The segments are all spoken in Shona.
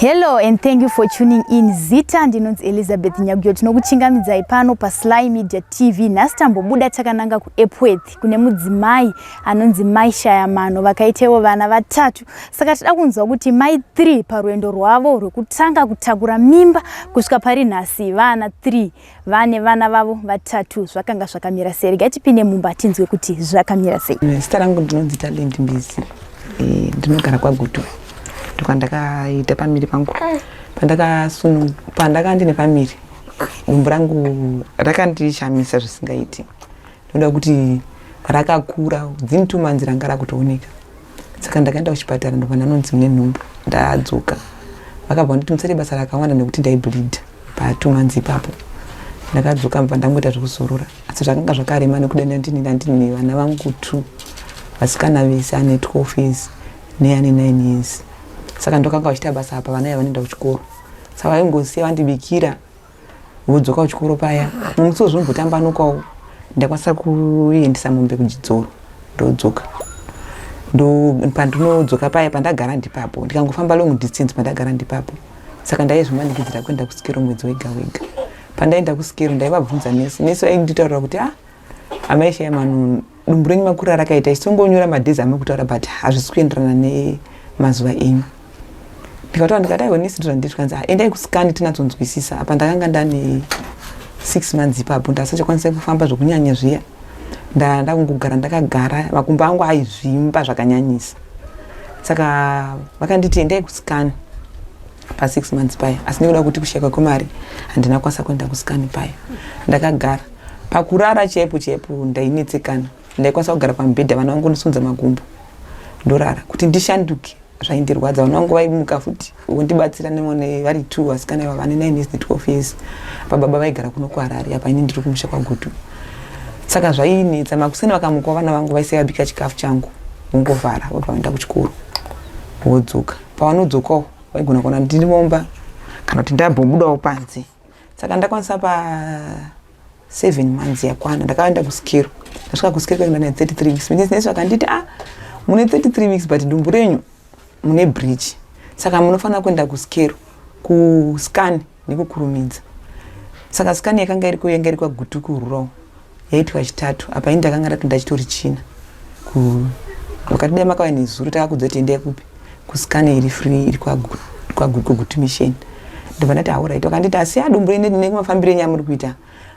Hello and thank you for tuning in. Zita ndinonzi Elizabeth Nyaguyo, tinokuchingamidzai pano paSly Media TV. Nhasi tambobuda takananga kuEpworth kune mudzimai anonzi Mai Shayamano, vakaitewo vana vatatu. Saka tida kunzwa kuti mai 3 parwendo rwavo rwekutanga kutakura mimba kusvika pari nhasi vana 3 vane vana vavo vatatu zvakanga zvakamira sei. Regai tipinde mumba tinzwe kuti zvakamira sei. Zita rangu ndinonzi Talent Mbizi. Ndinogara kwaGutu, ndokwandakaita pamiri pangu. Pandakanga ndine pamiri, dumbu rangu rakandishamisa zvisingaiti, ndoda kuti rakakura. Within 2 months ranga rakutooneka. Saka ndakaenda kuchipatara, ndobva ndanonzi mune nhumbu. Ndadzoka, vakabva nditi musaite basa rakawanda nekuti ndaibleed pa2 months ipapo. Ndakadzoka, mbva ndangoita zvekuzorora, asi zvakanga zvakarema nekuda ndandine vana vangu two, vasikana vese, ane 12 years neane 9 years. Saka ndokanga vachiita basa apa vana vanoenda kuchikoro, saka vaingosiya vandibikira, vodzoka kuchikoro paya. Mumusi wezvinombotambanukawo, ndakwanisa kuendesa mombe kuchidzoro, ndodzoka. Ndo pandinodzoka paya, pandagara ndipapo, ndikangofamba long distance, pandagara ndipapo. Saka ndaizvimanikidzira kuenda kusikero mwedzi wega wega. Pandaenda kusikero, ndaivabvunza nesi. Nesi vainditaurira kuti, "Ah, amai Shayamano, dumbu renyu makurira rakaita, isongonyora madays amuri kutaura, but hazvisi kuenderana nemazuva enyu." Ndikataura, ndikati, "Aiwa nesi, ndozvandiri." Kanzi, "Ah, endai kuscan tinatsonzwisisa." Apa ndakanga ndane 6 months ipapo, ndasachakwanisa kufamba zvokunyanya zviya. Ndakungogara ndakagara, makumbo angu aizvimba zvakanyanyisa. Saka vakanditi endai kuscan pa6 months paya, asi nekuda kuti kushayikwa kwemari, handina kukwanisa kuenda kuscan paya. Ndakagara pakurara chaipo chaipo, ndainetsekana. Ndaikwanisa kugara pamubhedha, vana vangu ndisundza makumbo, ndorara. Kuti ndishanduke zvaindirwadza. Vana vangu vaimuka futi vondibatsira, nevane vari two vasikana ava vane 9 years ne12 years. Apa baba vaigara kuno kuHarare, apa ini ndiri kumusha kwaGutu, saka zvainetsa. Makuseni vakamuka vana vangu, vaisiya vabika chikafu changu, vongovhara, vobva vaenda kuchikoro, vodzoka. Pavanodzokawo, vaigona kuona ndiri mumba kana kuti ndambobudawo panze. Saka ndakwanisa pa 7 months yakwana, ndakaenda kusikero. Ndasvika kusikero kwaenda ne 33 weeks. Nesi vakanditi, "Ah, mune 33 weeks, but dumbu renyu mune breech, saka munofanira kuenda kusikero kuscan nekukurumidza." Saka scan yakanga iriko yanga iri kwaGutu kurural, yaitwa Chitatu. Apa ini ndakanga ndati ndachitori China. Vakati, "Dai makauya nezuro, takakudza kuti endai kupi, kuscan iri free iri kwaGutu Mission." Ndobva ndati, "Alright." Vakanditi, "Asi adumbu nemafambiro enyu amuri kuita,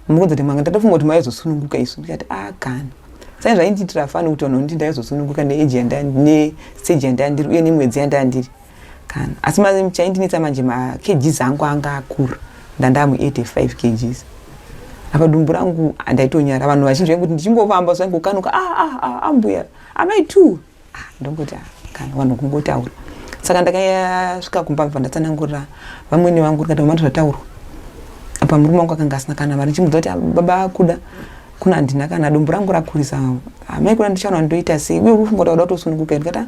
mukunza kuti manga ndatofunga kuti maizosununguka isu." Ndikati, "A, kana sai zvaindiitira funny kuti vanhu nditi ndaizosununguka neage nestage yandandiri uye nemwedzi yandandiri kana." Asi chaindinetsa manje, makgs angu anga akura, ndandamu 85 kgs. Apa dumbu rangu handaitonyara. Vanhu vazhinji vaingoti ndichingofamba zvaingokanuka, "Ah, ah, ah, ambuya, amai two." Ah, ndongoti, "Ah, kana vanhu kungotaura." Saka ndakasvika kumba, bva ndatsanangurira vamwene vangu, ndikati, "Mama, zvataurwa." Apa murume wangu akanga asina kana mari. Ndichimudza kuti, "Ah, baba, kuda kuna handina kana, dumbu rangu rakurisa. Amai kuda, ndichaona ndoita sei? Uye uri kufunga kuti wada kutosununguka?" Ndikati, "Ah,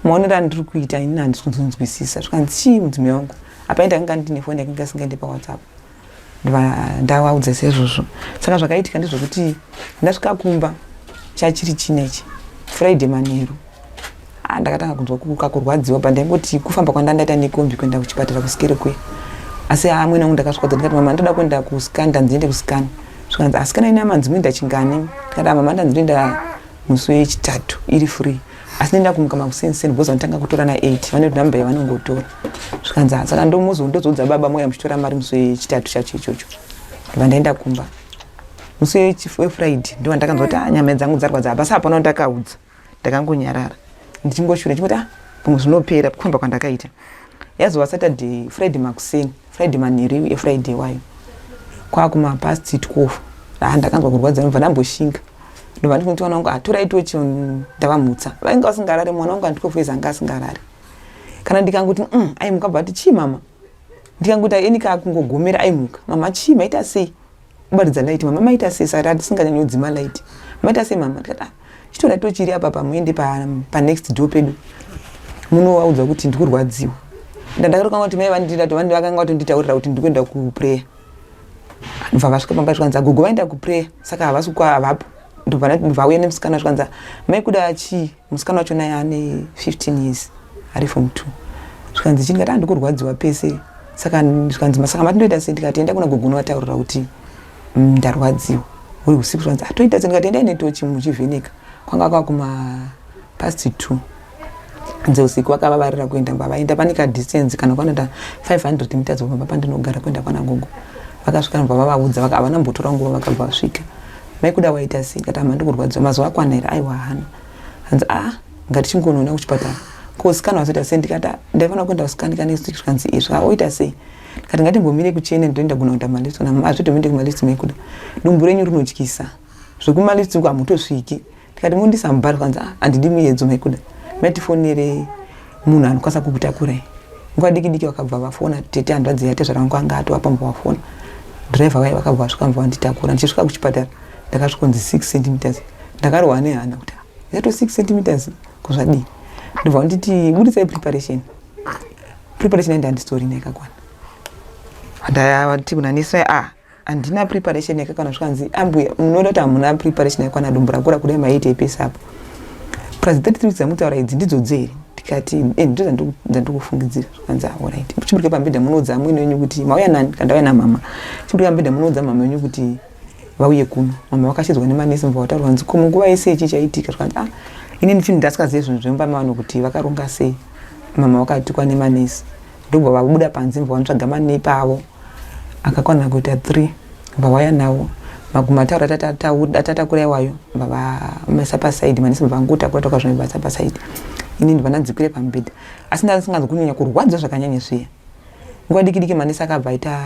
maonero andiri kuita inini handisi kunzwisisa." Zvikanzi, "Chii, mudzimai wangu?" Apa ndakanga ndine foni yakanga isingaende paWhatsApp. Ndavaudza saizvozvo. Saka zvakaitika ndezvekuti ndasvika kumba, chachiri chinechi Friday manheru. Ah, ndakatanga kunzwa kakurwadziwa pa ndaingoti kufamba kwandandaita nekombi kuenda kuchipatara kusikere kuya. Asi amwene wangu ndakasvika, ndikati, "Mama, ndoda kuenda kuscan, ndanzi ndiende kuscan." Zvikanzi, "Asikana, ine amanzi muenda chingani?" Ndikati, "Mama, ndanzi ndoenda musi weChitatu, iri free, asi ndoenda kumuka makuseniseni because vanotanga kutora na8, vane namba yavanongotora." Zvikanzi, "Ah, saka ndomuzo ndozoudza baba, mouya muchitora mari musi weChitatu chacho ichocho." Ndobva ndaenda kumba musi weFriday. Ndobva ndakanzwa kuti, ah, nyama dzangu dzarwadza. Hapasi hapana ndakaudza, ndakangonyarara ndichingoshura, ndichingoti, "Ah, pamwe zvinopera." Kufamba kwandakaita, yazova Saturday, Friday makuseni, Friday manheru eFriday wayo, kwakuma past 12. Ah, ndakanzwa kurwadza, ndobva ndamboshinga. Ndobva ndikuti mwana wangu, "Atorai tochi." Ndavamutsa, vainga vasingarari. Mwana wangu ane 12 years anga asingarari. Kana ndikangoti aimuka, bva ati, "Chii, mama?" Ndikangoti eni kakungogomera, aimuka, "Mama, chii? Maita sei?" Kubatidza light, "Mama, maita sei?" Saka tisinganyanyodzima light. "Maita sei, mama?" Ndikati, "Ah, chitora tochiri apa, pamuende panext door pedu, munovaudza kuti ndikurwadziwa." Ndandakatokanga kuti mai vandida, vakanga vatonditaurira kuti ndikuenda kuprayer. Ndobva vasvika pamba, zvikanzi, "Gogo vaenda kuprayer, saka havasi havapo." Ndobva vauya nemusikana, zvikanzi, "Mai kuda chii?" Musikana wacho naye ane 15 years, ari form two. Zvikanzi chii? Ndikati handikurwadziwa pese. Saka zvikanzi saka matindoita sei? Ndikati enda kuna gogo unovataurira kuti ndarwadziwa uri usiku. Zvikanzi atoita sei? Ndikati endai netochi muchivheneka. Kwanga kwakuma past 2 dzeusiku, vakavavarira kuenda mba vaenda pane kadistance kana kwanoita 500 meters kubva pamba pandinogara kuenda kwana gogo. Vakasvika ndobva vavaudza, havana mbotora nguva vakabva vasvika. Mai Kuda waita sei? Ndikati hama ndikurwadziwa. Mazuva akwana here? Aiwa hana. Hanzi a ngatichingonoona kuchipatara. Ko sikana wazoita sei? Ndikati ndaifanira kuenda kusikani kana next week. Zvikanzi izvi oita sei? Ndikati ngatimbomire kuchene ndoenda gona kuita malifts. Kana hazvitominde kumalifts mai Kuda, dumbu renyu rinotyisa zvekumalifts uko hamutosviki. Ndikati mundisa mubhari. Kwanzi ah handidi muyedzo mai Kuda, maitifonere munhu anokwanisa kukutakurai. Nguva diki diki vakabva vafona tete, hanzvadzi yatezvara vangu anga atovapa, mbva vafona driver vaye, vakabva vasvika mbva vanditakura. Ndichisvika kuchipatara ndakasvikonzi 6 centimeters. Ndakarohwa nehana kuti yato 6 centimeters kuzvadii. Ndobva nditi budisai preparation. Preparation yaenda handisitorina yakakwana. Ndati kuna nesi ah handina preparation yakakwana. Zvikanzi ambuya munoda kuti hamuna preparation yakakwana, dumbu rakura kudai maite pese apo, plus 33 weeks dzamutaura idzi ndidzo dzeri? Ndikati eh, ndidzo dzandikufungidzira. Zvikanzi alright, chiburike pamubhedha munoudza amwene wenyu kuti mauya nani. Kandauya namama. Chiburike pamubhedha munoudza mama wenyu kuti vauye kuno. Mama vakashedzwa nemanesi, mubva vataurwa nzi ko munguva yese ichi chaitika. Zvikanzi ah ini chinhu ndasikazive zvinhu zvemumba mavanhu kuti vakaronga sei. Mama vakatukwa nemanesi, ndobva vabuda panze, mubva vanotsvaga manepa avo akakwana kuita 3, bva vauya nawo maguma taura atatakura iwayo, bva vamisa pasaidi. Manesi bva vangotakura toka zvimwe basa pasaidi. Ini ndibva ndanzikwire pamubhedha, asi ndasinganzi kunyanya kurwadziwa zvakanyanya zviya. Nguva diki diki manesi akabva aita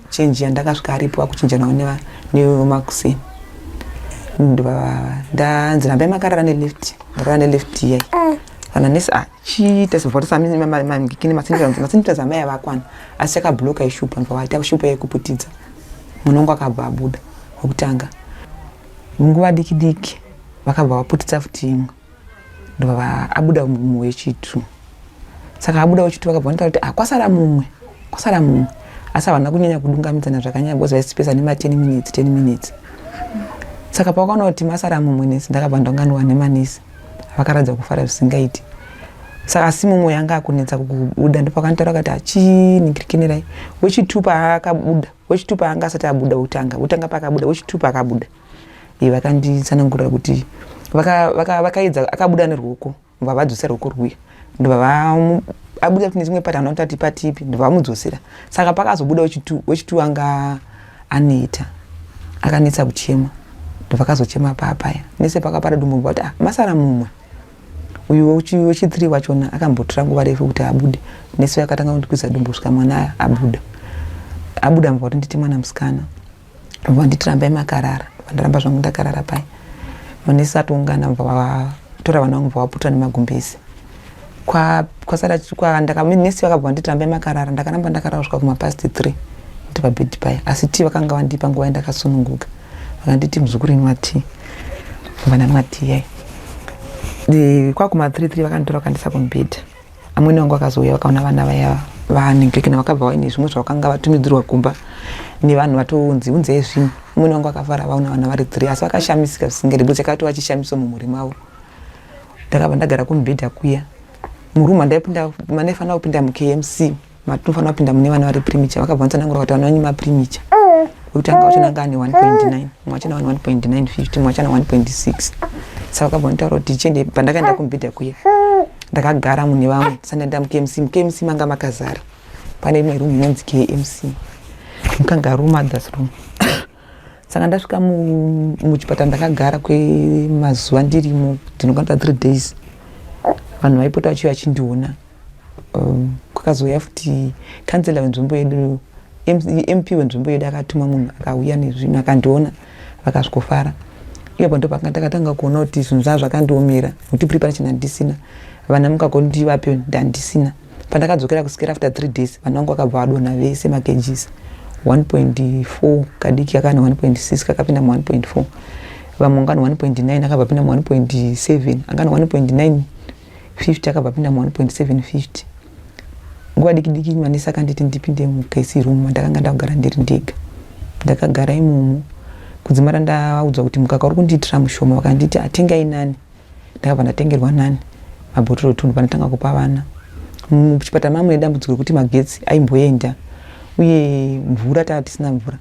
chenji yandakasvika aripo akuchinjanawo nemakuseni. Ndibva ndanzi rambai makarara neleft, ndarara neleft iyai. Kana nesi ah chiita sebva macentimeters amai avakwana, asi chakabloka ishupa. Ndibva vaita shupa yekuputidza munhu wangu, akabva abuda wekutanga. Nguva diki diki vakabva vaputitsa futi imwe, ndobva abuda mumwe wechitu. Saka abuda wechitu vakabva vanotaura kuti ah, kwasara mumwe, kwasara mumwe, asi havana kunyanya kudungamidzana zvakanyanya because vaisipesa nema 10 minutes, 10 minutes. Saka pavakaona kuti masara mumwe nesi, ndakabva ndaunganiwa nemanesi, vakaratidza kufara zvisingaiti. Saka asi mumwe yanga akunetsa kubuda, ndopakanotaura kati achiningirikinerai wechitu paakabuda, wechitu paanga asati abuda wekutanga, wekutanga paakabuda, wechitu paakabuda, vakanditsanangurira kuti vakaedza akabuda neruoko, ndobva vadzosera ruoko rwuya, ndobva abuda kune chimwe pati, anoita kuti patipi, ndobva vamudzosera. Saka pakazobuda wechitu, wechitu anga aneta, akanetsa kuchema, ndobva akazochema paapaya nese pakapara dumbu kuti ah, masara mumwe uyu wechi3 wachona akambotora nguva refu kuti abude. Nese akatanga kundikwiza dumbu kusvika mwana abuda. Abuda mbva kuti nditi mwana musikana, bva nditi rambai makarara. Ndaramba zvangu ndakarara pai. Manesi atoungana, bva vatora vana vangu, bva vaputa nemagumbezi. Kwasara nesi vakabva vanditi rambai makarara. Ndakaramba ndakarara kusvika kumapast 3 ndi pabhedhi paya, asi tii vakanga vandipa nguva yandakasununguka. Vakanditi muzukuru inwa tii, bva ndanwa tii yai. Kwakuma 3 3 vakanditora vakandisa kumubhedha. Amwene vangu vakazouya vakaona vana vaya vaningirikina, vakabva vaine zvimwe zvavakanga vatumidzirwa kumba nevanhu vatonzi unzei zvinhu. Amwene vangu vakafara vaona vana vari 3, asi vakashamisika zvisingaiti because chakatova chishamiso mumhuri mavo. Ndakabva ndagara kumubhedha kuya murumu mandaipinda, mandaifanira kupinda muKMC, matinofanira kupinda mune vana vari premature. Vakabva vatsanangura kuti vana vanyu mapremature, wekutanga wacho anga ane 1.9, mumwe wacho ane 1.950, mumwe wacho ane 1.6. Saka vakabva vanotaura kuti tichiende. Pandakaenda kumubhedha kuya ndakagara mune vamwe sandaenda muKMC. MuKMC manga makazara. Pane imwe room inonzi KMC, mukangaroo mothers room. Saka ndasvika muchipatara ndakagara kwemazuva ndirimo, ndinokwanisa 3 days. Vanhu vaipota vachiuya vachindiona. Kwakazouya futi kansela wenzvimbo yedu, MP wenzvimbo yedu akatuma munhu akauya nezvinhu akandiona, vakasvikofara. Ipapo ndo ndakatanga kuona kuti zvinhu zvaa zvakandiomera nekuti preparation handisina, vana mukakondivape ndandisina. Pandakadzokera kusikira after 3 days, vana vangu vakabva vadonha vese makgs 1.4. Kadiki akana 1.6 kakapinda mu1.4, vamwe angana 1.9 akabva pinda mu1.7, angana 1.9 50 akabva pinda mu1.750. Nguva diki diki manesi akanditi ndipinde muKC room mandakanga ndakugara ndiri ndega. Ndakagara imomo kudzimara ndaudzwa kuti mukaka uri kundiitira mushoma. Vakanditi atengai nani, ndakabva ndatengerwa nani mabhotoro tunhu. Pandatanga kupa vana Muchipatara mamune dambudziko rekuti magetsi aimboenda uye mvura taa tisina mvura.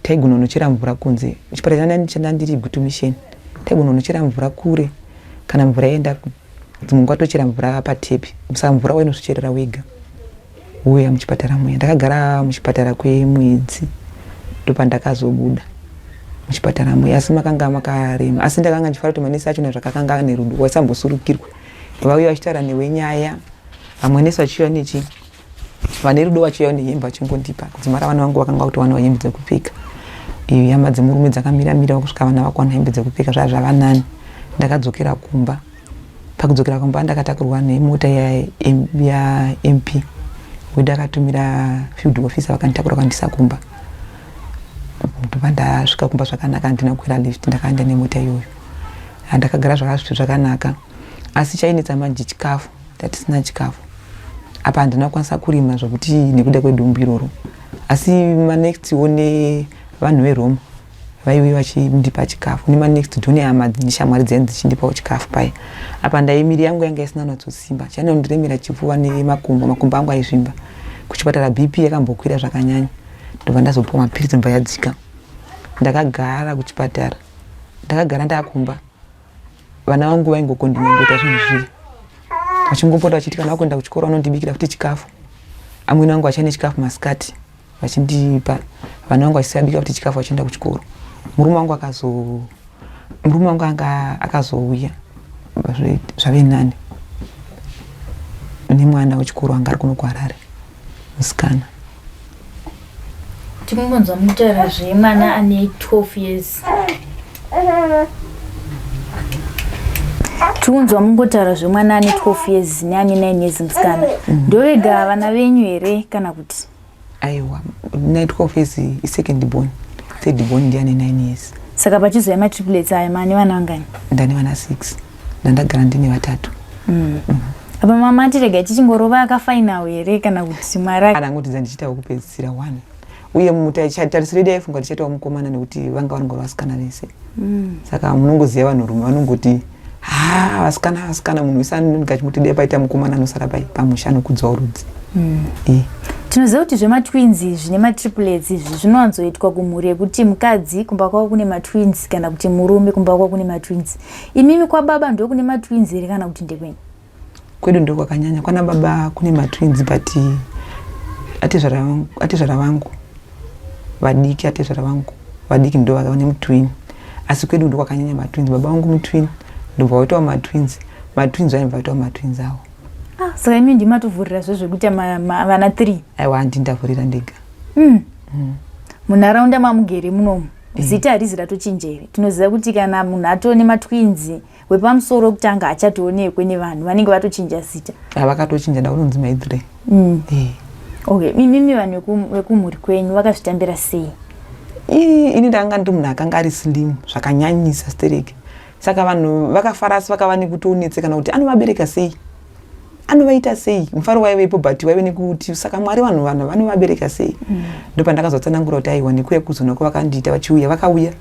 Taigona kunochera mvura kunze. Chipatara chandandiri Gutu Mission. Taigona kunochera mvura kure kana mvura yaenda dzimwe nguva tochera mvura patepi. Saka mvura wainozvicherera wega. Wouya muchipatara muya. Ndakagara muchipatara kwemwedzi ndopandakazobuda muchipatara muya asi makanga makarema asi ndakanga ndichifara kuti manesi achona zvakakanga ane rudo waisambosurukirwa vauya vachitaura newe nyaya vamwe nesi vachiuya nechi vane rudo vachiuya nehembe vachingondipa kudzimara vana vangu vakanga vakutowana hembe dzekupfeka iyo hama dzemurume dzakamira mira kusvika vana vakuwana hembe dzekupfeka zvaa zvava nani ndakadzokera kumba pakudzokera kumba ndakatakurwa nemota yamp wedu akatumira field officer vakanditakura vakandisa kumba ndobva ndasvika kumba zvakanaka handina kukwira lift ndakaenda nemota iyoyo ndakagara zvakanaka asi chainetsa manje chikafu tatisina chikafu apa handina kukwanisa kurima zvokuti nekuda kwedumbu iroro asi manext one vanhu veroma vaiuya vachindipa chikafu nemanext door nehama neshamwari dziya dzichindipawo chikafu paya apa ndaimiri yangu yanga isina natsosimba chainondiremera chipfuva nemakumbo makumbo angu aizvimba kuchipatara bp yakambokwira zvakanyanya ndobva ndazopiwa mapiritsi ndobva yadzika ndakagara kuchipatara ndakagara ndakumba vana vangu vaingokondinongoita zvinhu zviri vachingopota vachiti kana vakuenda kuchikoro vanondibikira futi chikafu amwene vangu vachaine chikafu masikati vachindipa vana vangu vachisabika futi chikafu vachienda kuchikoro murume wangu akazo murume wangu anga akazouya zvave nani nemwana wechikoro anga ari kuno kuharare musikana Tikungonzwa mutaura zvemwana ane 12 years. Tikunzwa mungotaura zvemwana ane 12 years neane 9 years musikana. Mm. Ndovega vana venyu here kana kuti? Aiwa, ne 12 years isecond born. Third born ndiye ane 9 years. Saka pachizouya matriplets aya mane vana vangani? Ndane vana 6. Ndandagara ndine vatatu. Mm. Mm. Apa mama tirega tichingorova akafainawo here kana kuti mwari anangotidza ndichiita kupedzisira one uye mutarisiro yedu yaifunga tichaitawo mukomana nekuti vanga vanongori vasikana vese mm. saka munongoziva vanhurume vanongoti ha vasikana vasikana munhu wese anonga achimuti dai paita mukomana anosara pai pamusha anokudzawo rudzi mm. e. tinoziva kuti zvematwins izvi nematriplets izvi zvinowanzoitwa kumhuri yekuti mukadzi kumba kwavo kune matwins kana kuti murume kumba kwavo kune matwins Imimi kwababa ndokune matwins here kana kuti ndekwenyu? Kwedu ndokwakanyanya kwana baba kune matwins but atezvara vangu vadiki atezvara vangu vadiki ndo vane mutwin asi kwedu ndokwakanyanya matwins baba vangu mutwin ndobva vaitawo matwins matwins vainobva vaitawo matwins avo ah, saka imi ndimatovhurira zve zvekuita vana three aiwa handindavhurira ndega mm. mm. Munharaunda mamugere munomu eh. zita harizi ratochinja here tinoziva kuti kana munhu atone matwins wepamusoro wekutanga achatoonekwe nevanhu vanenge vatochinja zita ah, vakatochinja ndakunonzi maidre mm. eh. okay mimimi vanhu vekumhuri kwenyu vakazvitambira sei ini ndakanga ndiri munhu akanga ari slim zvakanyanyisa stereki saka vanhu vakafara asi vakava nekutonetsekana kuti anovabereka sei anovaita sei mufaro waivepo but waive nekuti saka mwari vanhu vanhu vanovabereka sei mm. ndopandakazotsanangura kuti aiwa nekuya kuzona kwavakandiita vachiuya vakauya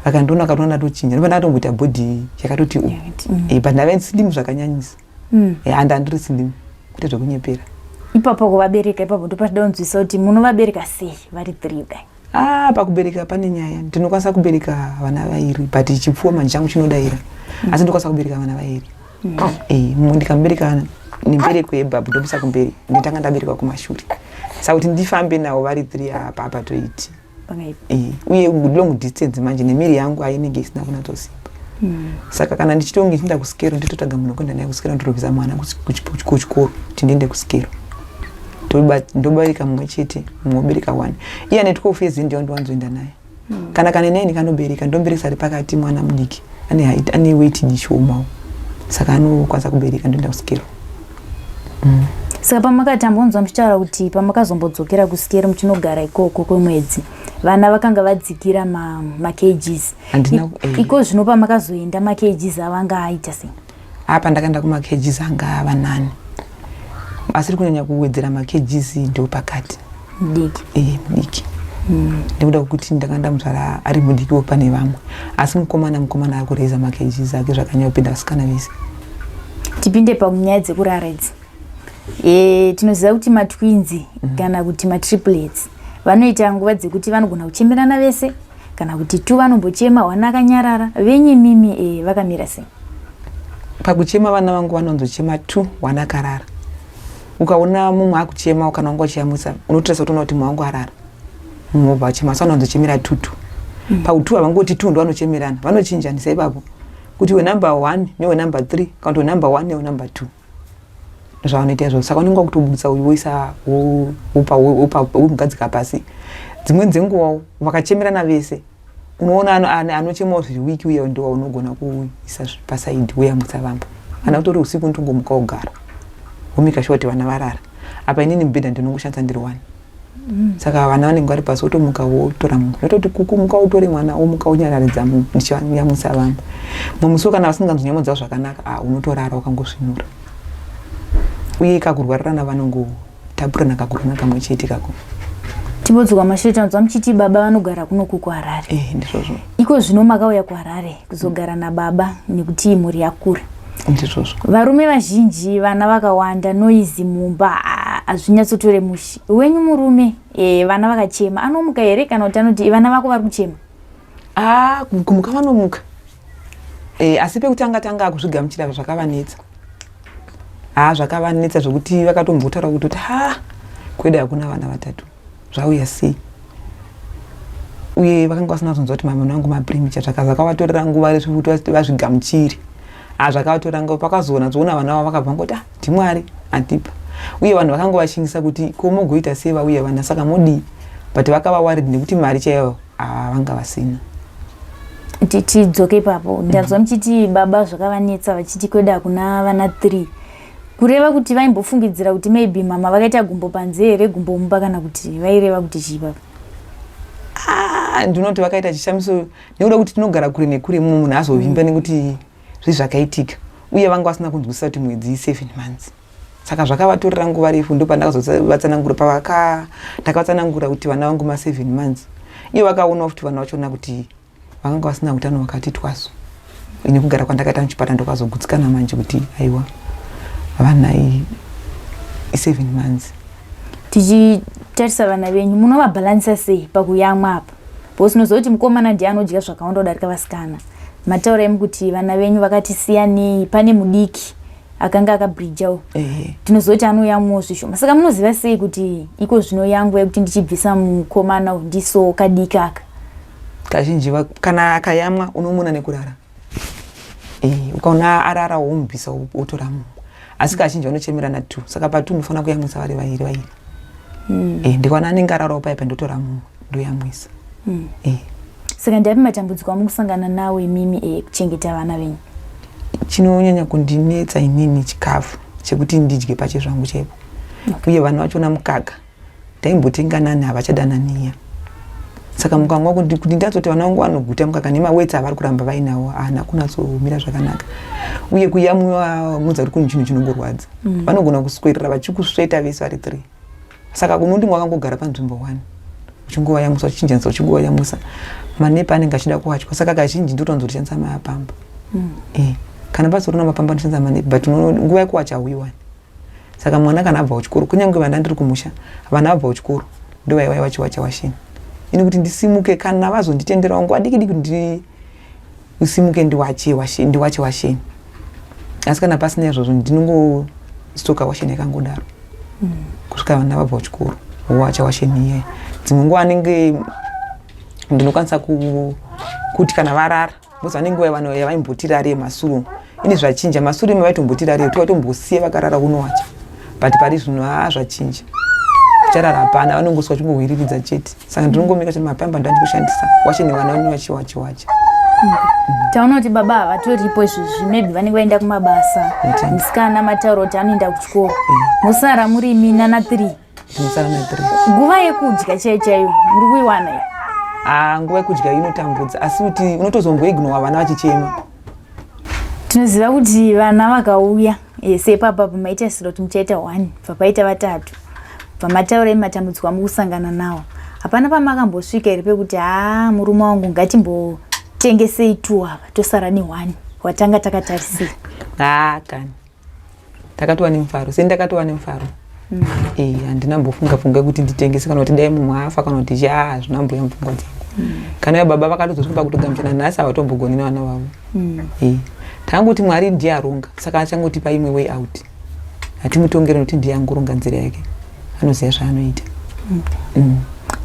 vakandiona vakatoona ndatochinja ndopa ndakatomboita body yakatoti u mm. eh, but ndave slim zvakanyanyisa mm. eh, and andiri slim kwete zvekunyepera ipapo kuvabereka ipapo ndopachida kunzwisa kuti munovabereka sei vari three kudai Ah, pakubereka pane nyaya ndinokwanisa kubereka vana vairi but chipfuwo manje changu chinodaira mm. asi ndinokwanisa kubereka vana vairi mm. eh, mumwe ndikamubereka nembereko yebhabhu ndomusa kumberi nditanga ndabereka kumashure saka kuti ndifambe navo vari three apa apa toiti eh, uye long distance manje nemiri yangu ainenge isina kunatsosimba mm. saka kana ndichitonge ndichienda kusikero nditotsvaga munhu wekuenda naye kusikero ndotobvisa mwana kuchikoro kuti ndiende kusikero ndobereka mumwe chete mumwe obereka one iye ane 12 years ndiyo ndiwanzoenda naye mm. kana kane nine kanobereka ndomuberekesa ari pakati mwana mudiki ane height ane weight dishomawo saka anokwanisa kubereka ndoenda kusikero mm. saka pamakati ambonzwa muchitaura kuti pamakazombodzokera kusikero muchinogara ikoko kwemwedzi vana vakanga vadzikira makgs ma eh. iko zvino pamakazoenda makgs avanga aita sei apa ndakaenda kumakgs anga ava nani asiri kunyanya kuwedzera makgs ndo pakati mudiki eh, mudiki mm. ndikuda kuti ndanga ndamuzvara ari mudikiwo pane vamwe asi mukomana mukomana ari kuraiza makgs ake zvakanyanya kupinda vasikana vese tipinde panyaya dzekurara idzi E, tinoziva kuti matwins kana kuti matriplets vanoita nguva dzekuti vanogona kuchemerana vese kana kuti tu vanombochema one akanyarara. Venyu imimi vakamira sei? Pakuchema, vana vangu vanonzochema two, one akarara. Ukaona mumwe akuchema kana wanga uchiyamwisa, unotoresa kutoona kuti mumwe wangu arara, mumwe wobva achema. Asi vanowanzochemera two two. Pautu havangoti two ndo vanochemerana, vanochinjanisa ipapo kuti wenumber one newenumber three, kana kuti wenumber one newenumber two. Ndozvavanoita izvozvo. Saka unenge wakutobudisa uyu, woisa, womugadzika pasi. Dzimweni dzenguvawo vakachemerana vese, unoona anochemawo zviri weak uye ndo waunogona kuisa paside, woyamwisa vambo. Kana utori usiku, unotongomuka wogara, womake sure kuti vana varara. Apa inini mubhedha ndinongoshandisa ndiri one. Saka vana vanenge vari pasi, wotomuka wotora munhu, wototi kukumuka utore mwana, womuka wonyararidza munhu, ndichiyamwisa vamwe. Mumwe musi kana vasinganzwi nyama dzavo zvakanaka, ah, unotorara wakangosvinura. Uye kakurwarirana, vanongotapurana kakurwana kamwe chete kako. Timbodzoka mashure. Tanzwa muchiti baba vanogara kunoku kuHarare. Eh, ndizvozvo. Iko zvino makauya kuHarare kuzogara nababa nekuti mhuri yakura. Ndizvozvo. Varume vazhinji, vana vakawanda, noise mumba, hazvinyatsotore mushi. Wenyu murume, vana vakachema anomuka here, kana kuti anoti vana vako vari kuchema? Ah, kumuka vanomuka. Asi pekutanga tanga kuzvigamuchira zvakavanetsa. Ha, zvakavanetsa zvokuti vakatombotaura kuti ha, kwedu hakuna vana vatatu, zvauya sei? Uye vakanga vasina kuzonzwa kuti mama vangu mapremature. Zvakavatorera nguva refu kuti vazvigamuchire. Ha, zvakavatorera nguva. Pakazoona zoona vana vavo, vakabva ngoti, ah, ndiMwari andipa. Uye vanhu vakanga vashingisa kuti ko mogoita sei, vauya vana, saka modii? But vakava worried nekuti mari chaiyo vanga vasina. Tidzoke ipapo. Ndanzwa muchiti baba zvakavanetsa, vachiti kwedu hakuna vana 3. Kureva kuti vaimbofungidzira kuti maybe mama vakaita gumbo panze here, gumbo mumba, kana kuti vaireva kuti chii baba? Ah, ndinoti vakaita chishamiso nekuda kuti tinogara kure nekure. Mumwe munhu azovimba nekuti zvi zvakaitika. Uye vanga vasina kunzwisisa kuti mwedzi 7 months, saka zvakavatorera nguva refu. Ndo pandakazovatsanangura, pavaka ndakavatsanangura kuti vana vangu ma7 months. Ivo vakaonawo futi vana vachona kuti vakanga vasina utano hwakati twaso. Nekugara kwandakaita muchipatara, ndokazogutsikana manje kuti aiwa, vana i7 months. Tichitarisa vana venyu, munovabhalansisa sei pakuyamwa apa? Because unoziva kuti mukomana ndiye anodya zvakawanda kudarika vasikana. Mataura imi kuti vana venyu vakati siyanei, pane mudiki akanga akabridjawo. Tinoziva kuti anoyamwawo zvishoma. Saka munoziva sei kuti iko zvino yanguva yekuti ndichibvisa mukomana uyu, ndisowo kadiki aka? Kazhinji kana akayamwa unomuona nekurara. Ukaona arara, womubvisa, wotora mumwe. Asi kazhinji vanochemerana two, saka patwo unofanira kuyamwisa vari vairi vairi. Ndikaona anenge ararawo paipa, ndotora mumwe, ndoyamwisa. Saka ndiapi matambudziko amukusangana nawo imimi kuchengeta vana venyu? Chinonyanya kundinetsa inini chikafu chekuti ndidye pache zvangu chaipo. Uye vanhu vachona mukaka ndaimbotenga nani, havachada naniya. Saka mukanga kuti ndatsoti vana vangu vanoguta mukaka nemawetsi avari kuramba vainawo haana kunatsomira zvakanaka. Uye kuyamwiwa, mudza kuti kune chinhu chinongorwadza. Vanogona kuswerera vachikusveta vese vari three. Saka kunondinge wakangogara panzvimbo one, uchingovayamwisa, uchichinjanisa, uchingovayamwisa. Manepi anenge achida kuwatywa, saka kazhinji ndotowanzotoshandisa mapamba. Kana pasirina mapamba, ndoshandisa manepi, but nguva yekuwacha hauiwani. Saka mwana kana abva kuchikoro, kunyange vana ndiri kumusha, vana vabva kuchikoro ndovaiwai vachiwacha washeni. Ini kuti ndisimuke, kana vazonditenderawo nguva diki diki kuti ndisimuke ndiwache washeni, ndiwache washeni. Asi kana pasina izvozvo, ndinongostoka washeni yakangodaro kusvika vana vabva kuchikoro, wowacha washeni iyeyo. Dzimwe nguva anenge ndinokwanisa kuti kana varara, because vane nguva yavaimbotirare masuru. Ine zvachinja, masuru ime vaitomboti tovatombosiya vakarara, unowacha. But pari zvino haa, zvachinja, kucharara hapana, vanongoswa chingohwiriridza chete. Saka ndinongomeka chete mapamba ndandikushandisa washeni, vana vanenge vachiwachiwacha. Taona kuti baba havatoripo izvozvi, maybe vanenge vaenda kumabasa. Musikana mataura kuti anoenda kuchikoro. Mosara muri imi nana 3. Tinosara na 3. Nguva yekudya chaiyo chaiyo muri kuiwana here? Ah, nguva yekudya inotambudza, asi kuti unotozomboignowa vana vachichema. Tinoziva kuti vana vakauya, sepapa pamaita siro kuti muchaita one, bva paita vatatu, bva mataura ematambudziko amukusangana nawo. Hapana pamakambosvika here pekuti, haa, murume wangu, ngatimbotengesei two ava, tosara neone watanga takatarisira? Haa, kani. Takatova nemufaro, seni ndakatova nemufaro. Eh, handina mbofunga pfungwa yekuti nditengese kana kuti dai mumwe afa kana kuti chii, ah, hazvina mboya mupfungwa dzangu. Kana ivo baba vakatozosvika pakutogamuchira nhasi havatombogoni nevana vavo. Eh, tangoti Mwari ndiye aronga, saka achangotipa imwe way out. Hatimutongeri nokuti ndiye angoronga nzira yake, anoziva zvaanoita.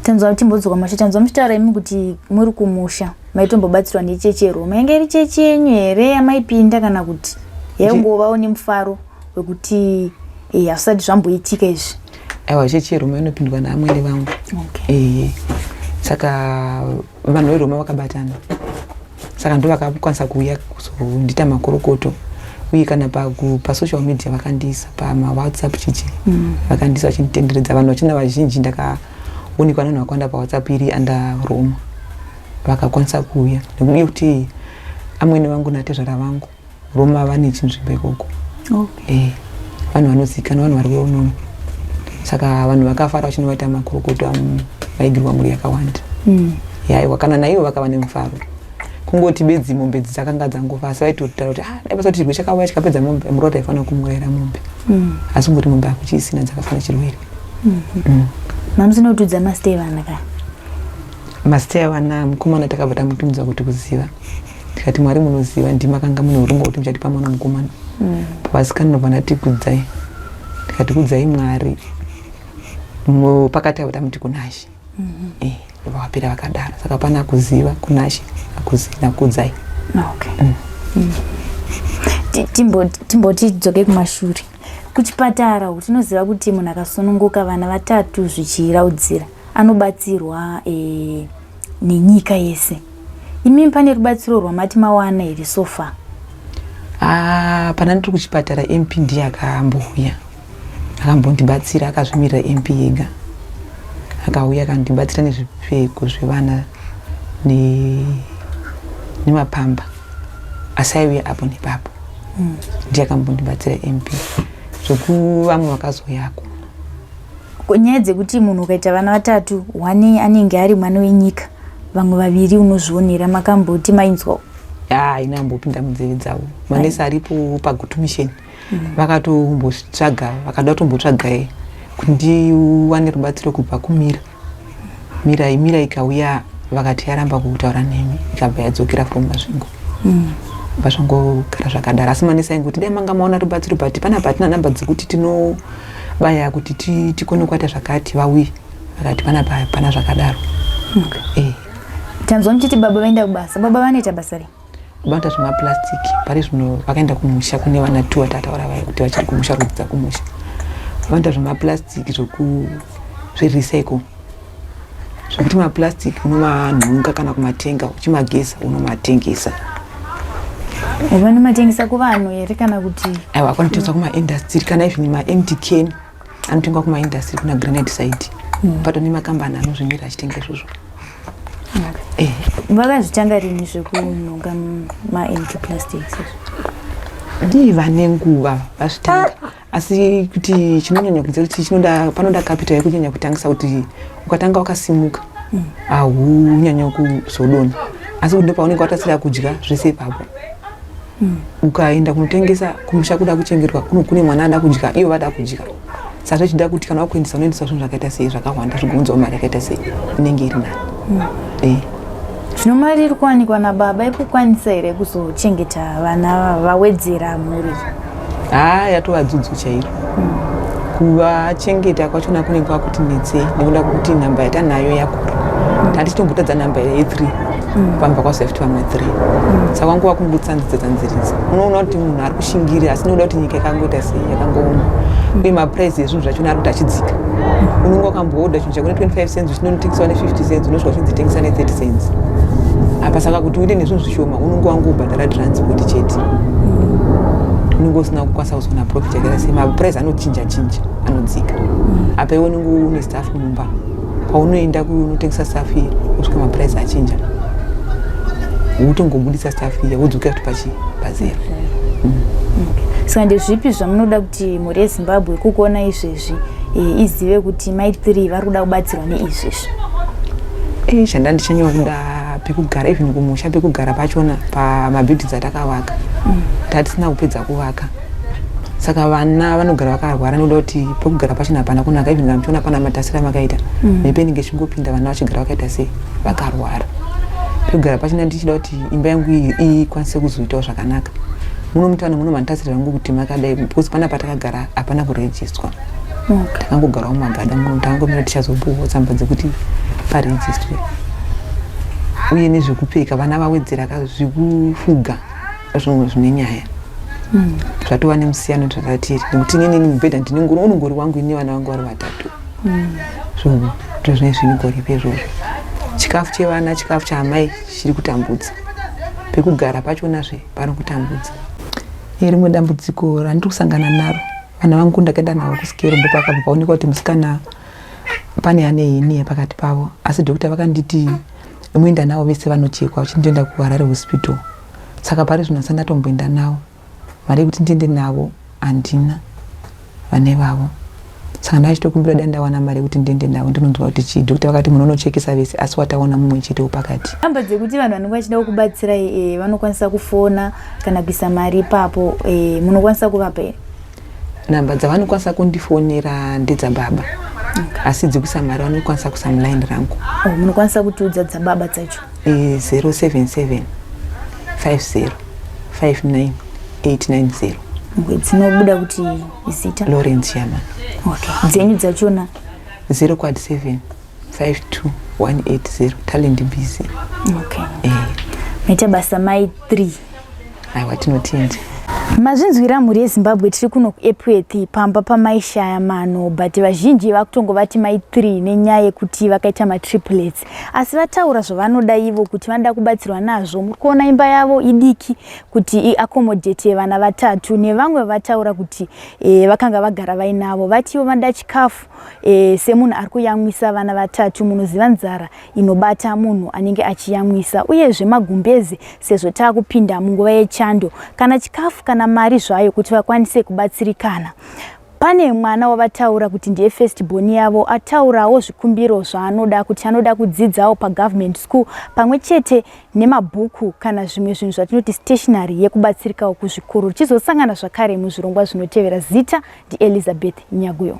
Tanzwa timbodzoka mashe, tanzwa muchitaura imi kuti muri kumusha maitombobatsirwa nechechi yeRoma. Yange iri chechi yenyu here yamaipinda kana kuti yaingovawo nemufaro wekuti hazvisati zvamboitika izvi? Aiwa, chechi yeRoma inopindwa naamwene vangu. Saka vanhu veRoma vakabatana, saka ndo vakakwanisa kuuya kuzondiita makorokoto, uye kana pasocial media vakandiisa pamawhatsapp chichi, vakandiisa vachinditenderedza vanhu vachina vazhinji. Ndakaonekwa nevanhu vakawanda pawhatsapp iri under Roma, vakakwanisa kuuya nekuuye kuti amwene vangu natezvara vangu Roma vane chinzvimbo ikoko. Vanhu vanozivikanwa, vanhu vari well. Saka vanhu vakafara vachinovaita makorokoto, vaigirwa mhuri yakawanda. Yaiwa kana naivo vakava nemufaro, kungoti bedzi mombe idzi dzakanga dzangofa, asi vaitotaura kuti ah, dai pasati chirwere chakauya chikapedza mombe, murota taifanira kumurayira mombe. Asi kungoti mombe hakuchiisina, dzakafa nechirwere. Mamusina kutudza mazita evana ka? Mazita evana, mukomana takabva tamutumidza kuti Kuziva, tikati Mwari munoziva, ndima kanga mune urongwa kuti muchatipa mwana mukomana. Pavasikana nobva ndati Kudzai, tikati Kudzai Mwari. Pakati avo tamuti Kunashe. Eh, vapera vakadaro. Saka pana Kuziva, Kunashe naKudzai. Okay. Timboti tidzoke kumashure kuchipatara uku. Tinoziva kuti munhu akasununguka vana vatatu zvichiraudzira anobatsirwa nenyika yese. Imimi pane rubatsiro rwamati mawana here so far? Ah, pana ndiri kuchipatara MP ndiye akambouya akambondibatsira, akazvimirira MP ega, akauya akandibatsira nezvipfeko zvevana nemapamba, asi aiuya apo nepapo. Ndiye akambondibatsira MP, zvekuvamwe vakazouya hakuna. Nyaya dzekuti munhu ukaita vana vatatu, one anenge ari mwana wenyika, vamwe vaviri unozvionera, makamboti mainzwa? Haina ambopinda munzeve dzavo. Manesi aripo paGutu Mission vakatombotsvaga, vakada kutombotsvaga kuti ndiwane rubatsiro kubva kuMira. Mira, Mira ikauya, vakati yaramba kutaura nemi, ikabva yadzokera from Masvingo. Vazvangogara zvakadaro, asi manesi aingoti dai manga maona rubatsiro, but panapa hatina namba dzekuti tinobaya kuti tikone kuita zvakati, vauye. Vakati panapa hapana zvakadaro. Eh. Tanzwa muchiti baba vaenda kubasa. Baba vanoita basa rei? Vanoita zvemaplastic. Pari zvino vakaenda kumusha kune vana two vatataura vaya kuti vachiri kumusha, kudzidza kumusha. Vanoita zvemaplastic zvoku zverecycle, zvekuti maplastic unomanhunga kana kumatenga, uchimageza unomatengesa. Vanomatengesa kuvanhu here kana kuti? Aiwa, vanotengeswa kumaindustry, kana even maempty can anotengwa kumaindustry kuna Granite side. Pato nemakambani anozvimira achitenga izvozvo. Eh. Vakazvitanga rini zvekunhonga maempty plastics izvi? Ndii vane nguva vazvitanga, asi kuti chinonyanya kunze kuti chinoda, panoda capital yekunyanya kutangisa, kuti ukatanga wakasimuka haunyanya kuzodonha, asi kuti ndopaunenge watasira kudya zvese ipapo. Ukaenda kunotengesa kumusha kuda kuchengetwa, kune mwana ada kudya, ivo vada kudya, saka zvichida kuti kana wakuendesa unoendesa zvinhu zvakaita sei zvakawanda, zvigounzawo mari yakaita sei, inenge iri nani. Eh. Zvino mari iri kuwanikwa nababa ikukwanisa here kuzochengeta vana vawedzera mhuri? Haa, yatova dzudzo chairo. Kuvachengeta kwachona kunenge kwakuti netsei nekuda kwekuti nhamba yatanayo yakura. Tatichitombotadza nhamba ye3 pamba, kwazoya futi vamwe 3, saka wanguva kungotsanzidza tsanziridza. Unoona kuti munhu ari kushingirira, asi nekuda kuti nyika yakangoita sei, yakangooma, uye maprice ezvinhu zvachona ari kuti achidzika. Unonge wakamboodha chinhu chako ne25 cents, uchinotengesawa ne50 cents, unosvika uchinzi tengesa ne30 cents apa. Saka kuti uite nezvinhu zvishoma, unonge wangobhadhara transport chete, unenge usina kukwanisa kuzoona profit yakaita sei. Maprice anochinja chinja, anodzika. Apa iwe unenge une staff mumba, paunoenda kunotengesa staff iyi, usvika maprice achinja, wotongobudisa staff iya, wodzokera kuti pachi pazero. Saka ndezvipi zvamunoda kuti mhuri yeZimbabwe kukuona izvezvi izive kuti mai 3 vari kuda kubatsirwa neizvezvi? Eh, chanda ndichanyanya kuda pekugara, even kumusha pekugara pachona pamabuildings atakavaka tatisina kupedza kuvaka. Saka vana vanogara vakarwara nekuda kuti pekugara pachina hapana kunaka. Even kana muchiona pana matasira amakaita, mhepo inenge ichingopinda, vana vachigara vakaita sei, vakarwara. Pekugara pachina, ndichida kuti imba yangu iyi ikwanise kuzoitawo zvakanaka. Muno mutano muno manditasira zvangu kuti makadai, because pana patakagara hapana kurejistwa. Takangogarawo mumagada muno, takangomira tichazopuhwa tsamba dzekuti parejistwe. Uye nezvekupfeka, vana vawedzera ka, zvekufuga zvimwe zvine nyaya. Zvatova nemusiyano zvatatiri, nekuti inini mubhedha ndine ngoro, unongori wangu ini, vana vangu vari vatatu. So ndo zvine zvinigoripo izvozvo. Chikafu chevana, chikafu chaamai chiri kutambudza, pekugara pachonazve pari kutambudza. Rimwe dambudziko randiri kusangana naro, vana vangu ndakaenda navo kusikero, ndopakabva paonekwa kuti musikana pane ane hernia pakati pavo. Asi doctor vakanditi muenda navo vese vanochekwa, vachindoenda kuHarare Hospital. Saka pari zvino handisati ndatomboenda navo. Mari yekuti ndiende navo handina, vana ivavo. Saka ndachitokumbira dai ndawana mari yekuti ndiende navo ndinonzwa kuti chii. Doctor vakati munonochekesa vese, asi wataona mumwe chete wepakati. Namba dzekuti vanhu vanenge vachida kukubatsirai vanokwanisa kufona kana kuisa mari ipapo, munokwanisa kuvapa here? Namba dzavanokwanisa kundifonera ndedzababa, asi dzekuisa mari vanokwanisa kuisa mulaini rangu. Oh, munokwanisa kutiudza dzababa dzacho? 077 50 59 890. Okay, dzinobuda kuti zita? Lawrence Shaman. Okay. Dzenyu dzachona? 0 quad 7 52 180, Talent Busy. Okay. Maita basa mai 3. Aiwa, tinotenda. Mazvinzwira, mhuri yeZimbabwe, tiri kuno kuEpworth pamba pamaishaya mano, but vazhinji vakutongovati mai 3 nenyaya yekuti vakaita matriplets. Asi vataura zvavanoda ivo kuti vanoda kubatsirwa nazvo. Muri kuona imba yavo idiki kuti iaccommodate vana vatatu nevamwe vataura kuti vakanga vagara vainavo. Vatiwo vanoda chikafu semunhu ari kuyamwisa vana vatatu, munoziva nzara inobata munhu anenge achiyamwisa, uyezve magumbeze sezvo taakupinda munguva yechando, kana chikafu kana mari zvayo kuti vakwanise kubatsirikana. Pane mwana wavataura kuti ndiye first born yavo, ataurawo zvikumbiro zvaanoda, kuti anoda kudzidzawo pagovernment school pamwe chete nemabhuku kana zvimwe zvinhu zvatinoti stationary yekubatsirikawo kuzvikoro. Tichizosangana zvakare muzvirongwa zvinotevera. Zita ndiElizabeth Nyaguyo.